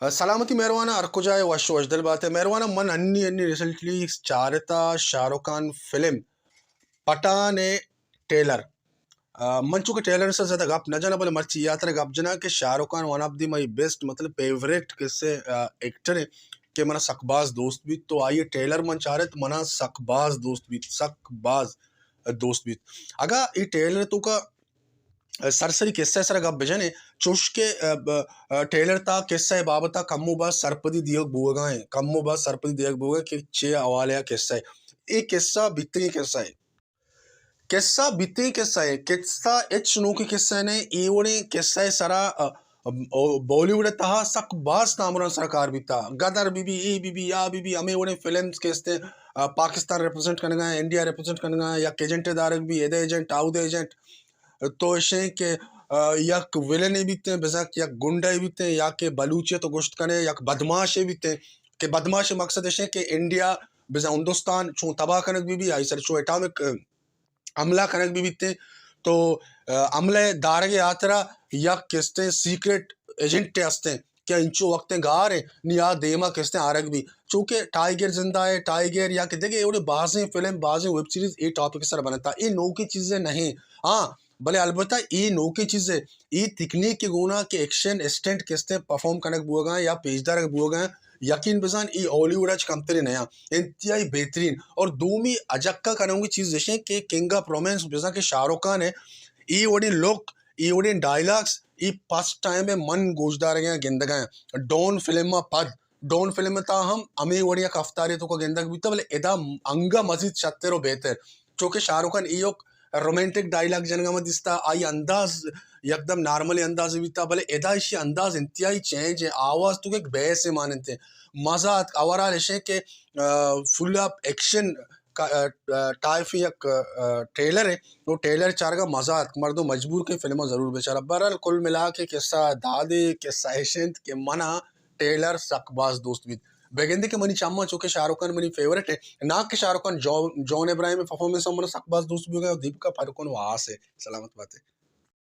سلامتی مہرواناں، ہر کجا ئے وش وشدل بات ئے۔ مہرواناں، من ہنی ہنی ریسنٹلی چارتا شاہ رخ خان فلم پٹھان ءِ ٹریلر۔ آ، من چونکہ ٹریلر ءِ سر زیادہ گپ نہ جناں، بلے مرچی اے ہاترا گپ جناں کہ شاہ رخ Khan one of the my best, مطلب فیوریٹ کسے، آ، ایکٹر ایں کہ منا سک باز دوست بیت۔ تو آئی ٹریلر من چارت، منا سک باز دوست بیت، سک باز دوست بیت۔ اگاں اے ٹریلر توکا سرسری کسہ ءِ سرا گپ بجنیں، چوش کہ، آ، ب-، آ، ٹریلر تا کسہ ءِ بابتا کمو باز سرپدی دیگ بوگا ایں، کمو باز سرپدی دیگ بوگا کہ چے حوالے ءَ کسہ ایں۔ اے کسہ بیتگیں کسہ ایں۔ کسہ بیتگیں کسہ ایں۔ کسہ ہچ نوکیں کسہ نہ ایں۔ اے وڑیں کسہ ءِ سرا، آ، آ، بالی ووڈ ءِ تہا سک باز تامراں سرا کار بیتا۔ گدر بی بی، اے بی بی، آ بی بی، ہمے وڑیں فلمز کہ استیں، آ، پاکستان ریپرزینٹ کنگا ایں، انڈیا ریپرزینٹ کنگا ایں، یک ایجنٹ دارگ بی، ادا ایجنٹ، آودا ایجنٹ۔ تو اشیں کہ، آ، یک ولنے بیتیں، بزاں کہ یک گنڈے بیتیں، یا کہ بلوچے تو گوشت کنے، یک بدماشے بیتیں، کہ بدماش مقصد اشیں کہ انڈیا بزاں ہندوستان چون تباہ کنگ بی بی، آئی سر چون اٹامک، آ، حملہ کنگ بی بیتیں، تو، آ، حملہ دارگ ہاترا یک کستیں سیکرٹ ایجنٹ ہستیں کہ انچو وقتیں گار ایں، نی آ دیما کستیں آرگ بی۔ چونکہ ٹائیگر زندہ ایں، ٹائیگر یا کہ دگہ ایوڑے بازیں فلم، بازیں ویب سیریز اے ٹاپک سر بنتا۔ اے نوکیں چیزے نہ ایں۔ ہاں، بلے البتہ اے نوکیں چیزے، اے تکنیک کے گونا کہ ایکشن اسٹنٹ کستیں پرفارم کنگ بوگا ایں یا پیش دارگ بوگا ایں، یقین بزان اے ہالی ووڈ ءَ چہ کمتریں نہ ایں، انتہائی بہترین۔ اور دومی اجکا کنوگی چیز اشیں کہ کنگ آف رومانس بزاں کہ شاہ رخ خان ایں، اے وڑیں لک، اے وڑیں ڈائیلاگز، اے فرسٹ ٹائم ایں من گوشدارگا ایں، گندگا ایں۔ ڈون فلم ءَ پد، ڈون فلم ءِ تہا ہم ہمے وڑیں یک ہفتارے توکا گندگ بیتا، بلے ادا انگا مزید شتر و بہتر۔ چونکہ شاہ رخ خان ایوک رومانٹک ڈائیلاگ جنگا ما دیستا، آئی انداز یکدم نارمل انداز بیتا، بلے ادا اشی انداز انتہائی چینج ایں، آواز تو یک بیس ماننت ایں۔ مزہ اتک، اوورآل اشیں کہ، آ، فل اپ ایکشن کا-، آ، آ، ٹائپ یک، آ، ٹریلر ایں، وہ ٹریلر چارگا مزہ اتک، مردم مجبور کہ فلم ضرور بچارا۔ بہرحال کل ملا کے قصہ دادے، قصہ اشنت کہ منا ٹریلر سک باز دوست بیت۔ بگندے کہ منی چماں چونکہ شاہ رخ خان منی فیورٹ ایں، نہ کہ شاہ رخ خان، جو-، جون ابراہیم پرفارمنس ہم منا سک باز دوست بیوگا، دیپکا پڈوکون واس ایں۔ سلامت بات ئے۔